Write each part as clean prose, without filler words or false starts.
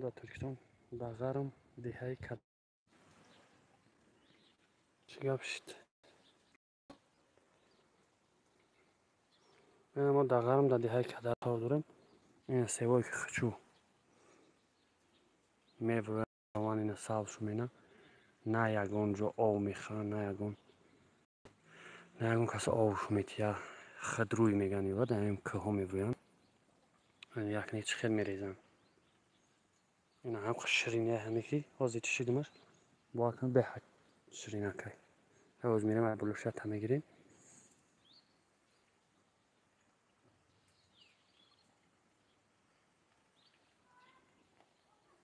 Мо дар Тоҷикистон, дар Ғарм, деҳаи Кад. Чӣ гап шид? Мо дар Ғарм, дар деҳаи Кадар қарор дорем. Ина севое ки хучу мевраванд, ина сабзшу мена, на ягон ҷо ов мехӯранд, на ягон кас овшу метия. Худрӯй мегӯянд, ё дар ин кӯҳҳо мебурӯянд, якне чӣ хел мерезанд. Ина ҳам шириния, ҳаме ки ҳозир чишидимаш, бовар кун, беҳад ширинакай. Ҳоз мерем, болошата мегирем.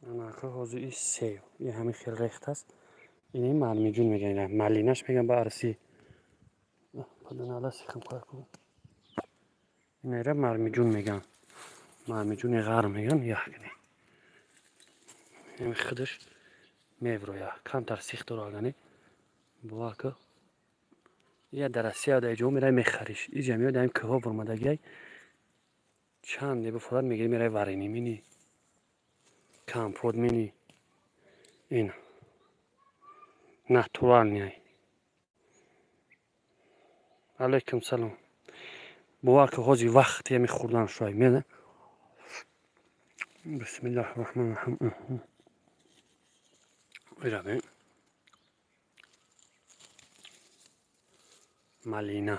Анака ҳозир и сев и ҳамин хел рехт аст. Ини мармиҷун мегӯянд, малинаш мегӯянд ба арси. Инара мармиҷун мегӯянд, мармиҷуни ғарм мегӯянд. Якне ҳами худаш мевроя, камтар сих дора. Агане бовар ку, я дар Россия дар ҷо мерай, мехариш, иҷа меояд, ҳамин кӯҳҳо бурмадагиай, чанде бифорад, мегири, мерай, варенье мини, компот мини. Ин натуральный. Алайкум салом. Бовар ку, ҳозир вақти ҳами хӯрдан шуай мена. Бисмиллаҳи раҳмони раҳим. Иравем, малина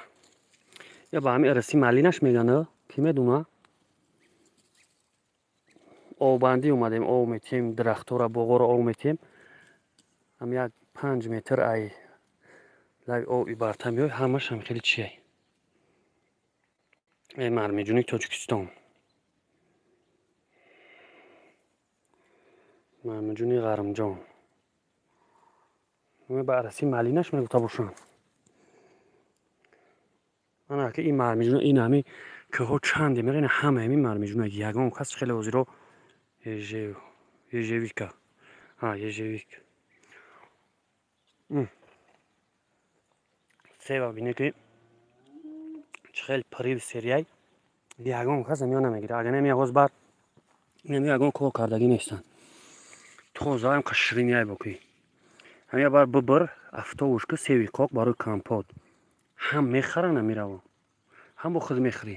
я ба ҳами араси малинаш мегӯянд, кӣ медуна? Оббандӣ омадем, об метиҳем дарахтҳоро, боғҳоро об метиҳем. Ҳам як 5 метр ай лаби об ибарта меояд, ҳамаш ҳам хеле чиай. Э, мармиҷуни Тоҷикистон, мармиҷуни Ғармҷон, ба араси малинаш мегуфта бошанд. Ана ки ин мармиҷуна, ин ҳами кӯҳҳо чанде мера, ин ҳама ҳамин мармиҷуна. Ягон кас хеле ҳозиро ежевика, ежевик сева бине, ки чӣ хел пирив серияй, ягон кас ҳамиё намегирад. Агар нами ягоз бар инами ягон кор кардагӣ нестанд, тозаам ширинияй бокӣ. Ҳамия бар бибир автобушка, севи қоқ барои компот ҳам мехаранд, намераванд, ҳам бо худ мехӯрӣ,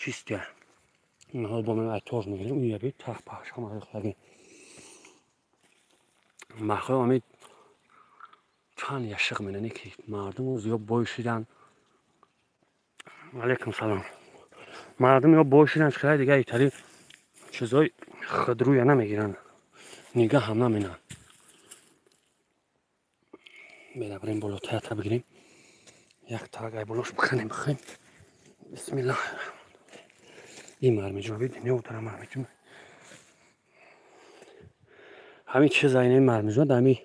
чистия. Ҳол бо айтор мегирем. Уяби таҳпаш ҳама рехтагӣ махои ами чанд яшиқ менани, ки мардуму зиёд бой шидан. Алайкум салом. Мардум ё бой шидан, хеле дига итари чизои худрӯя намегиранд, нигаҳ ҳам наменанд. Бера бирем, болотаята бигирем, як тагай болош биканем, бихӯем. Бисмиллаҳ. Ин мармиҷун бид неутара, мармиҷун ҳамин чиза, ин мармиҷун дар ҳами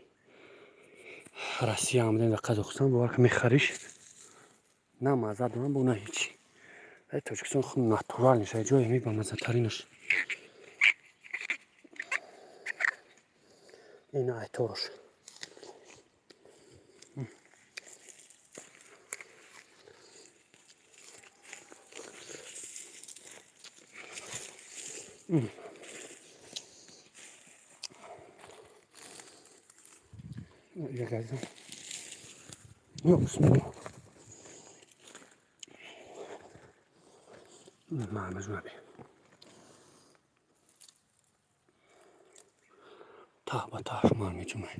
Россия омадем, дар Қазоқистон, бовар ки, мехариш, на мазза дорам бо, на ҳечи. Тоҷикистон худ натуральный ша, ҷои ҳами бамаззатаринаш. Ин айторош. Я. Ё, бисмилла. Мармиҷунаби таҳ ба таҳ мармиҷунай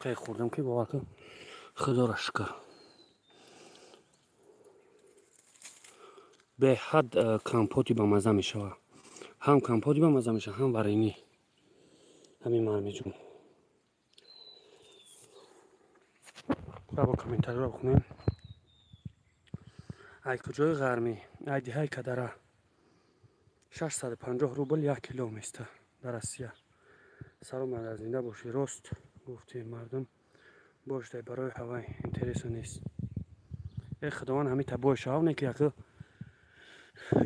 қай хӯрдам, ки бовар кун, худоро шукр, беҳад компоти бамазза мешавад. Ҳам компоти бамазза мешавад, ҳам варенье ҳамин мармиҷун. Бо комментариро бихонем. Ай куҷои Ғармӣ? Ай деҳаи Кадара. 650 рубл 1 кило места дар Россия. Салом, зинда бошӣ. Рост гуфтӣ, мардум бошдай, барои ҳавай интереса нест. Э, худованд ҳами табои шавав не, ки яку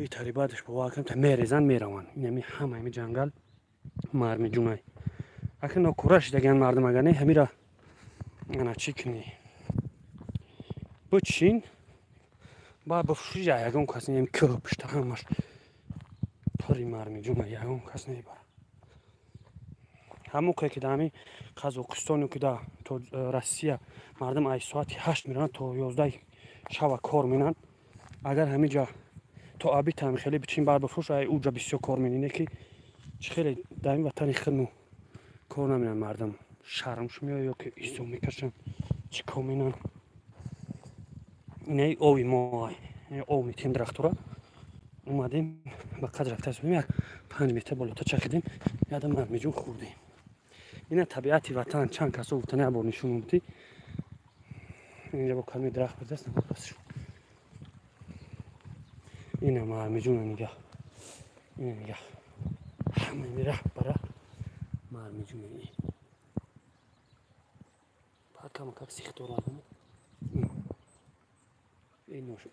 итари баъдаш, бовар кунем, та мерезанд, мераванд. Инами ҳама ҳами ҷангал мармиҷунай. Ака нокура шидагиан мардум, агар не, ҳамира ана чӣ кунӣ, бичин. Ба бифурӯши, ягон кас не. Кӯҳ пушта ҳамаш пури мармиҷуна, ягон кас небара. Ҳамон ки дар ҳамин Қазоқистону ки дар Россия мардум аз соати 8 мераванд, то 11 шава кор менанд. Агар ҳамиҷа то абитам хеле бичин, бар бифурӯш, ай уҷа бисёр кор менине, ки чӣ хеле дар ин ватани худмо кор наменанд мардум. Шармш меояд ё ки изо мекашанд, чӣ кор менанд? Инаи ови мо, ов метиҳем дарахтора. Омадем, ба қадр рафта, як 5 метр болота чахидем, ядам мармиҷун хӯрдем. Ина табиати ватан. Чанд касо гуфтан, як бор нишон мудӣ. Инҷа бо калми дарахт будаст. Ина мармиҷуна нигаҳ, ина нигаҳ, ҳама мера бара мармиҷуна. Баъд камакак сих дорад.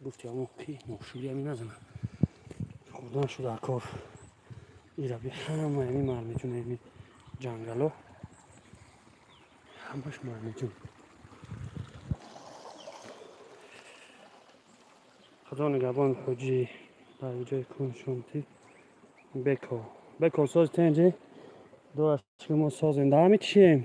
Гуфти ҳамо ки ношӯри ами назанад, хӯрдан шуда кор. Ираби ҳама ами мармиҷун, ами ҷангало ҳамаш мармиҷун. Худо нигаҳбон. Ҳоҷӣ, дар ҷои куншонти беко, беко, соз тенҷи дуашки мо созем. Дар ҳами чием?